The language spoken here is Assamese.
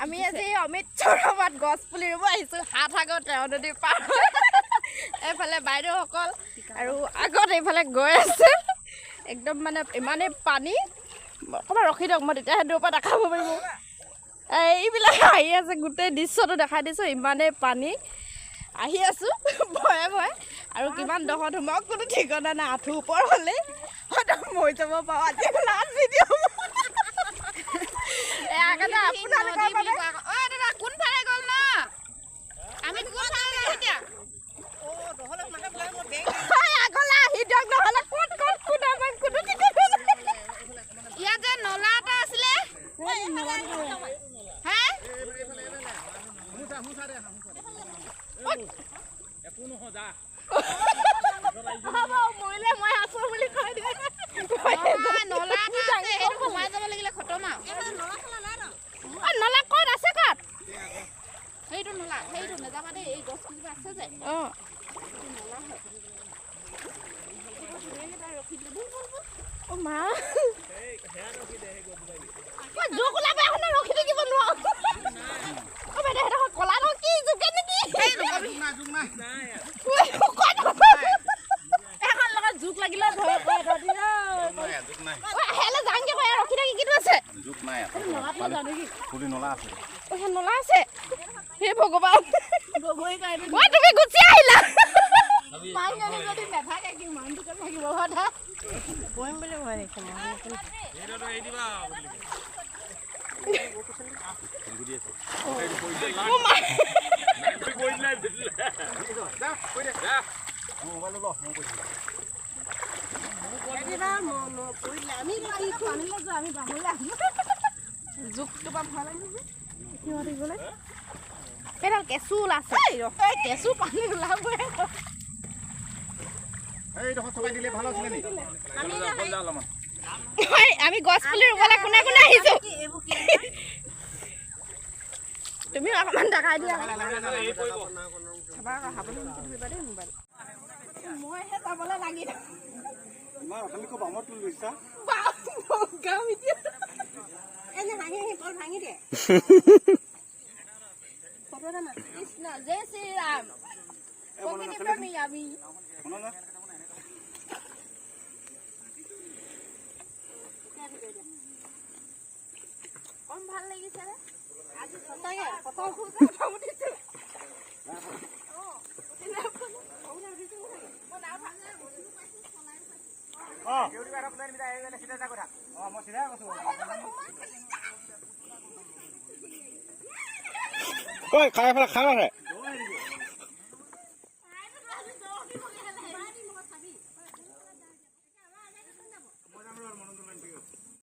আমি আজি অমিত চৌৰমাত গছ পুলি ৰুব আহিছোঁ, সাতসাগৰ 13 নদী পাৰ হৈ। এইফালে বাইদেউসকল আৰু আগত এইফালে গৈ আছে। একদম মানে ইমানেই পানী। অকণমান ৰখি দিয়ক, মই তেতিয়াহে দূৰৰ পৰা দেখাব পাৰিম। এইবিলাক আহি আছে, গোটেই দৃশ্যটো দেখাই দিছোঁ। ইমানেই পানী, আহি আছোঁ ভয়ে ভয়ে। আৰু কিমান দহত সোমাওক কোনো ঠিকনা নাই। আঁঠু ওপৰ হ'লেই হয়তো মৰি যাব পাৰোঁ। আজি লাষ্ট ভিডিঅ' এয়া কাৰণে আপোনালোকৰ বাবে। ঐ দাদা, কোনফালে গ'ল ন? আমি কোনফালে যাম এতিয়া? হয়, আগলৈ আহি দিয়ক, নহ'লে ক'ত ক'ত কোন আমাক কোনো ঠিকনা নাই। ইয়াত যে নলা এটা আছিলে হে? হ'ব, মৰিলে মই আছো বুলি কৈ দিয়ে। নহয়, নলা এটা আছে, সেইটো সোমাই যাব লাগিলে খতম আৰু। অ, নলা ক'ত আছে, ক'ত? সেইটো নলা, সেইটো নাযাবা দেই। এই গছ কেইজোপা আছে যে, সেইটো নলা হয়। ধুনীয়াকে তাই ৰখি দিলে। ব'ল ব'ল ব'ল। অ মা, মই জোক ওলাব এখন ৰখি থাকিব নোৱাৰো। অ বাইদেউ, সেইডোখৰ কলা নহয় কি জোকে নেকি? ক'ত এখন লগত জোক লাগিলে ভয় কৰে তহঁতি, ঐ। ঐ, হেলে যাংগে কৈ ৰখি থাকি কিটো আছে? জোক নাই। নলা আছে। অ, সেই নলা আছে। হে ভগৱান, ঐ তুমি গুচি আহিলা। মানুহজনী যদি নাথাকে কি মানুহটো ক'ত থাকিব? কৰিম বুলি ভয় লাগিছে। জোকটোৰ পৰা ভয় লাগিছে। সেইডাল কেঁচু ওলাইছে, কেঁচু পানী ওলাবই। এইডোখৰ চপাই দিলে ভাল আছিলে নি? হয়, আমি গছ পুলি ৰুবলৈ কোনে কোনে আহিছো? তুমিও অকণমান দেখাই দিয়া। চাবা আকৌ, সাৱধানকৈ ধৰিবা দেই মোবাইল। মইহে যাবলৈ লাগি ইমান অথনি বামত তুলি লৈছা। গাম এতিয়া। কৃষ্ণ, জয় শ্ৰীৰাম, প্ৰকৃতি প্ৰেমী আমি। শুনা না। কম ভাল লাগিছে নে আজি? সঁচাকে প্ৰথম প্ৰথম উঠিছো। অঁ, মই চিধাই কৈছো। ঐ, খাই পেলাই খাই আছে।